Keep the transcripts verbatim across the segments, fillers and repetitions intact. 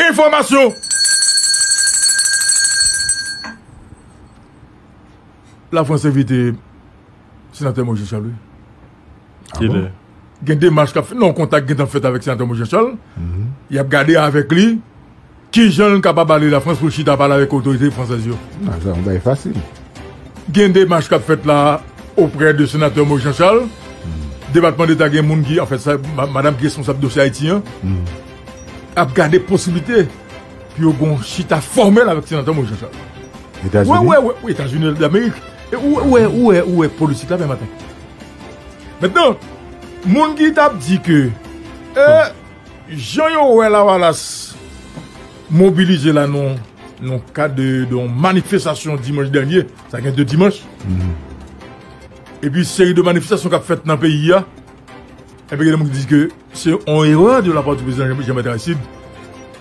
Enfòmasyon. Lafrans envite Senatè Moïse Jean Charles, wi. Kilè? Gen demach k ap fèt, non, kontak gentan fèt avèk Senatè Moïse Jean Charles. Y ap gade avèk li kijan l kapab ale Lafrans pou l chita pale avèk otorite fransèz yo. Ah, sa yon bagay fasil. Gen demach k ap fèt la oprè de Senatè Moïse Jean Charles. Depatman Deta gen moun ki, anfèt, sa, ma-, madanm ki responsab dosye Ayiti an, ap gade posiblite pou yo gon chita fòmèl avèk Senatè Moïse Jean Charles. Etazini? Wè, wè, wè, wè, Etazini Damerik. E ou, ou wè, ou wè, ou wè politik la, men maten. Mentnan, moun ki t ap di ke, e, jan yo wè Lavalas mobilize la nan, nan kad de, de yon manifestasyon dimanch dènye, sa gen de dimanch. Epi seri de manifestasyon k ap fèt nan peyi a, epi gen de moun ki di ke se yon erè de la part du prezidan Jean, Jean Bertrand Aristide.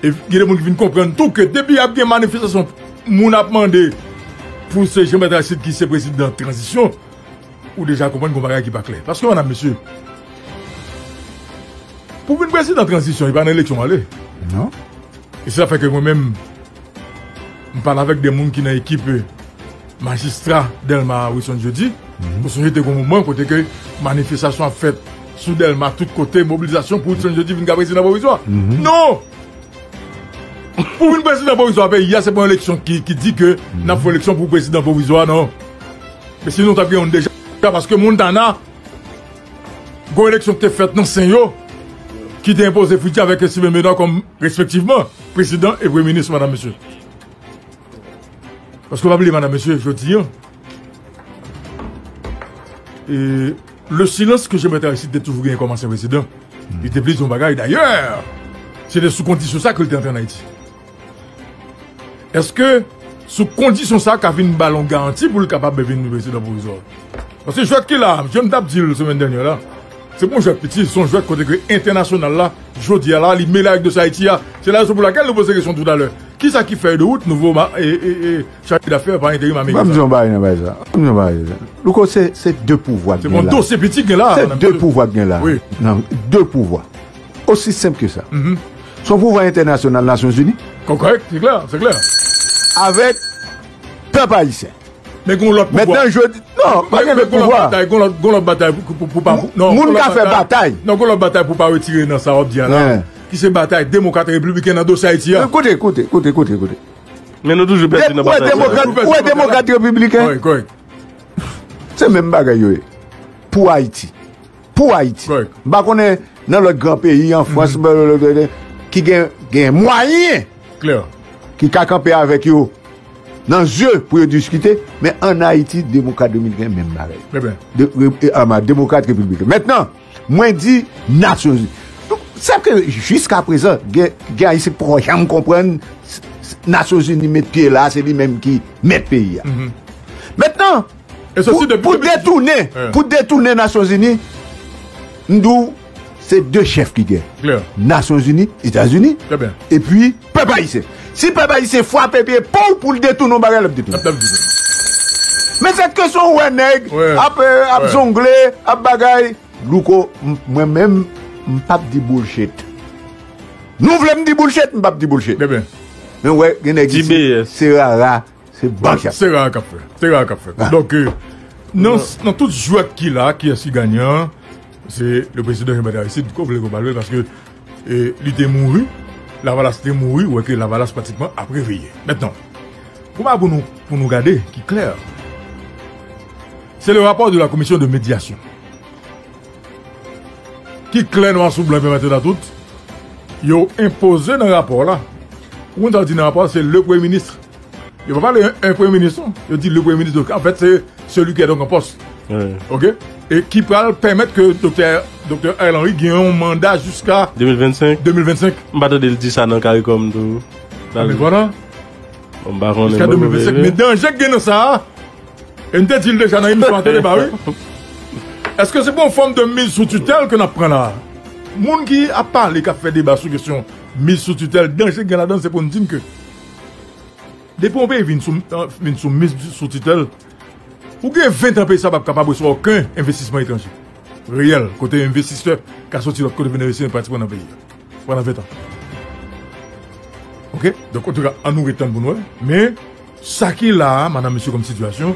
E gen de moun ki vin konprann tou ke depi ap gen manifestasyon, moun ap mande pou se Jean Bertrand Aristide ki se prezidan tranzisyon, ou deja konprann gon bagay ki pa klè. Paske, medam, mesye, pou vin prezidan tranzisyon, e pa nan eleksyon w ale. Non. E se sa fè ke mwen menm, m pale avèk de moun ki nan ekip, eh, majistra Dèlma Wilson Jeudi. Ou sonje te gon moman kote ke manifestasyon ap fèt sou Dèlma tout kote, mobilizasyon pou Wilson Jeudi vin ka prezidan pwovizwa. Non! Pou vin prezidan pwovizwa peyi a, se pa yon eleksyon ki, ki di ke n ap fè yon eleksyon pou prezidan pwovizwa, non. Men sinon, t ap gen youn deja, paske Montana, gwo eleksyon ki te fèt nan Sen yo, ki te enpoze Fritji avèk Steven Benoît kòm, respektivman, prezidan e premye minis, medam, mesye. Paske w pa bliye, medam, mesye, jodi a, e, le silence que Jean Bertrand Aristide te toujou genyen kòm ansyen prezidan, li te plis yon bagay. Dayè, se te sou kondisyon sa ke li te antre ann Ayiti. Èske sou kondisyon sa ka vin ba l yon garanti pou l kapab vin prezidan pwovizwa? Paske jwèt ki la, jan m t ap di l semèn dènyè la, se pa yon jwèt piti, se yon jwèt kote ke entènasyonal la, jodi a la, li mele avèk dosye Ayiti a. Se la rezon pou lakèl nou poze kesyon toutalè. Kisa ki fè de wout nouvo ma-, e, e, e, chaje dafè pa enterim ameriken? Ban m di yon bagay nan bagay sa. Ban m di yon bagay sa. Louko, se, se de pouvwa ki gen la. Se bon dosye piti ki gen la, medam, mesye. Se de pouvwa ki gen la. Wi. Non, de pouvwa. Osi senp ke sa. Se yon pouvwa entènasyonal, Nasyonzini. Kò-, kòrèk, se klè, se klè. Avèk pèp ayisyen. Men gon lòt pouvwa. Mentnan, jodi, non, pa gen lòt pouvwa. Gon lòt batay, gon lòt, gon lòt batay pou, pou, pou pa, non, moun ka fè batay. Non, gon lòt batay pou pa retire nan sa w ap di a la. Ki se batay demokrat repibliken nan dosye Ayiti a. Koute, koute, koute, koute, koute. Men nou toujou pèdi nan batay sa. Ou wè demokrat, ou wè demokrat repibliken? Kòrèk, kòrèk. Se menm bagay yo ye. Pou Ayiti. Pou Ayiti. Kòrèk. M pa konnen nan lòt gran peyi, an Frans, blablabla, ki gen, gen mwayen ki ka kanpe avèk yo nan zye pou yo diskite, men ann Ayiti, demokrat repibliken, menm bagay. De, re-, e, ama, demokrat repibliken. Mentnan, mwen di Nasyonzini. Donk, sa ke jiskaprezan, gen, gen Ayisyen ki poko janm konprann, s-, s-, Nasyonzini met pye la, se li menm ki mèt peyi a. Mentnan, pou, pou detounen, pou detounen Nasyonzini, m di w, se de chèf ki gen. Nasyonzini, Etazini, epi pèp ayisyen. Si pèp ayisyen frape pye pa w pou l detounen yon bagay, l ap detounen. Men sèt kesyon, ou wè nèg ap, e, ap zongle, ap bagay, Louko, m-, mwen menm, m p ap di bullshit. Nou vle m di bullshit, m p ap di bullshit. Men w wè, gen nèg isi, se rara, se bank y ap. Se rara k ap fè. Se rara k ap fè. Donk, e, nan, nan tout jwèt ki la, kiyès ki ganyan? Se le prezidan Jean Bertrand Aristide, ke w vle ke w pa vle, paske, e, li te mouri, Lavalas te mouri, ou wè ke Lavalas pratikman ap reveye. Mentnan, pou ba pou nou, pou nou gade, ki klè, se le rapò de la komisyon de medyasyon. Ki klè nwa sou blan, pèmèt yo tout, yo enpoze nan rapò la. Ou konn sa yo di nan rapò a, se le premye minis. Yo pa pale un, un premye minis, non. Yo di le premye minis. Donk, an fèt, se celui qui est donc en poste. Wi. Oke? E ki pral pèmèt ke doktè, doktè Ariel Henry gen yon manda jiska de mil vennsenk. De mil vennsenk. M pa tande l di sa nan Karikòm tou. A, men vwala. Bon, m pa konnen. Jiska de mil vennsenk. Men danje k gen nan sa a, e m te di l deja nan emisyon an, tande ba, wi. Èske se pa yon fòm de miz sou titèl ke n ap pran la a? Moun ki ap pale, k ap fè deba sou kesyon miz sou titèl, danje k gen ladan l, se pou n di n ke depi yon peyi vin sou, vin sou miz sou titèl, ou gen ven tan peyi sa p ap kapab resevwa okenn envestisman etranje reyèl, kote envestisè ka soti lòt kote vin envesti pratikman nan peyi a pandan ven tan. Ok? Donk, antouka, ann nou ret tann pou n wè. Men, sa ki la a, madanm, mesye, kòm sitiyasyon,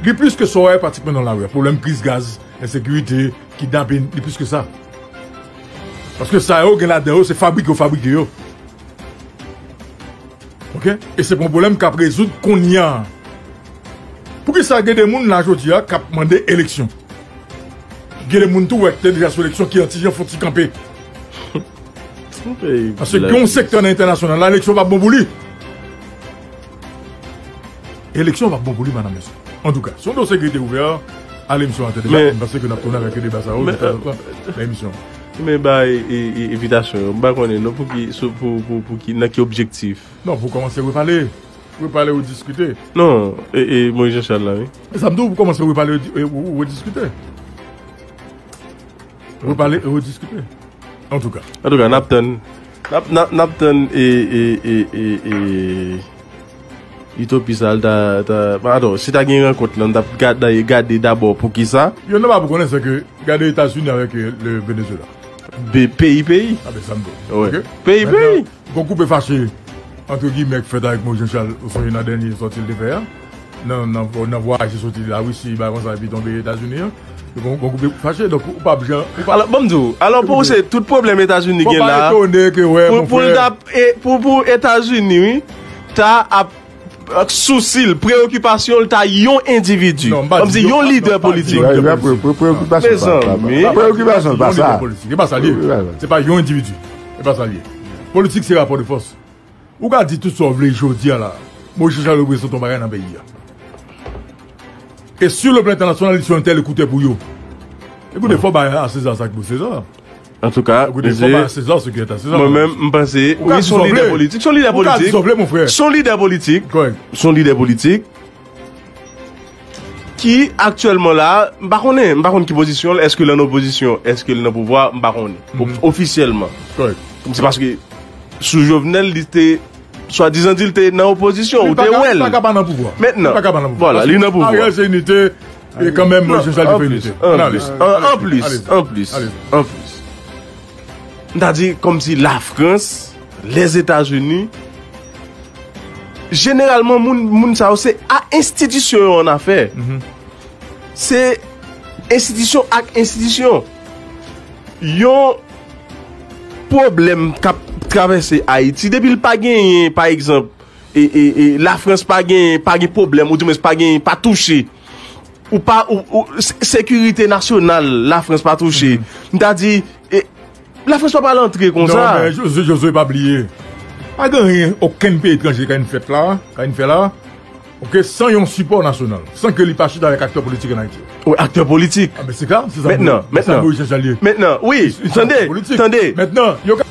li plis ke sa w wè pratikman nan lari a. Pwoblèm kriz gaz, ensekirite, kidnapin, li plis ke sa. Paske sa yo gen ladan yo, se fabrike yo fabrike yo. Ok? E se pa yon pwoblèm k ap rezoud kounye a. Poukisa gen de moun la jodi a k ap mande eleksyon? Gen de moun tou wè ki te deja sou eleksyon ki anti-jan fon ti kanpe. Paske gen yon sektè nan entènasyonal la, eleksyon p ap bon pou li. Eleksyon p ap bon pou li, madanm, mesye. Antouka, se yon dosye ki rete ouvè. Ale, misye, an tèt deba. M panse ke n ap tounen avèk deba sa yo de tanzantan nan emisyon. Men bay e, e, envitasyon yo. M pa konnen non pou ki, sou, pou, pou, pou ki, nan ki objektif. Non, pou kòmanse repale. Repale, rediskite. Non, e, e Moïse Jean Charles la, wi. E sa m di w, pou kòmanse repale, redi- e, ou- ou rediskite. Repale e rediskite. Antouka. Antouka, n ap tann. N ap, n ap, n ap tann e, e, e, e, e, Utopi sa l ta, ta, padon, si ta gen rankont lan, n t ap gade, gade dabò poukisa. Youn nan pa pou konnen, se ke gade Etazini avèk e, le Venezuela. Be- peyi, peyi. A ben, sa m di w. Wi. Ok? Peyi, peyi. Gon koupe fache, antre gimè, k fèt avèk Moïse Jean Charles, ou sonje nan dènye sòti l te fè a, nan, nan, nan vwayaje soti Larisi, bagay konsa, epi tonbe Etazini an. Gon, gon koupe fache, donk ou p ap jan, ou p ap Alò, ban m di w, alò pou w se tout pwoblèm Etazini gen la, pou, pou l t ap, e, pou, pou Etazini, wi, ta ap, ak sousi l, preyokipasyon l, ta yon endividi. Kòmsi yon lidè politik. Mezanmi. Preyokipasyon l pa sa. Se pa yon endividi. Se pa sa l ye. Politik se rapò de fòs. Ou ka di tout sa w vle jodi a la. Moïse Jean Charles reprezante yon bagay nan peyi a. E sou le plan entènasyonal, li se yon tèl ekoutè pou yo. Ekoute, fò bay a Seza sa ki pou Seza. Antouka, Seza, mwen menm, m panse, wi, se yon lidè politik. Se yon lidè politik. Se yon lidè politik. Se yon lidè politik. Ki aktyèlman la, m pa konnen, m pa konn ki pozisyon l, èske l an opozisyon, èske l nan pouvwa, m pa konnen. Ofisyèlman. Se paske sou Jovenel, li te, swadizan di l te nan opozisyon, ou te wè l. Li pa ka pa nan pouvwa. Mentnan, vwala, li nan pouvwa. Ariel se inite, e kanmenm, Moïse Jean Charles te fè inite. Anplis, anplis, anplis, anplis. M ta di, kòmsi Lafrans, Lèzetazini, jeneralman, moun, moun sa yo, se a enstitisyon yo an afè. Se enstitisyon ak enstitisyon. Yon pwoblèm k ap travèse Ayiti, depi l pa genyen, pa egzanp, e, e, e, Lafrans pa gen, pa gen pwoblèm, oudimwens pa gen, pa touche. Ou pa, ou, ou, se- sekirite nasyonal, Lafrans pa touche. M ta di, e, Lafrans pa pral antre konsa. Non, men Josué, Josué, pa bliye. Pa gen anyen, okenn peyi etranje ka vin fèt la, ka vin fè la, ok, san yon sipò nasyonal, san ke li pa chita avèk aktè politik an Ayiti. Wi, aktè politik. A, men se ka, se sa m di. Mentnan, mentnan. Moïse Jean Charles ye. Mentnan, wi, tande, tande. Mentnan, yo ka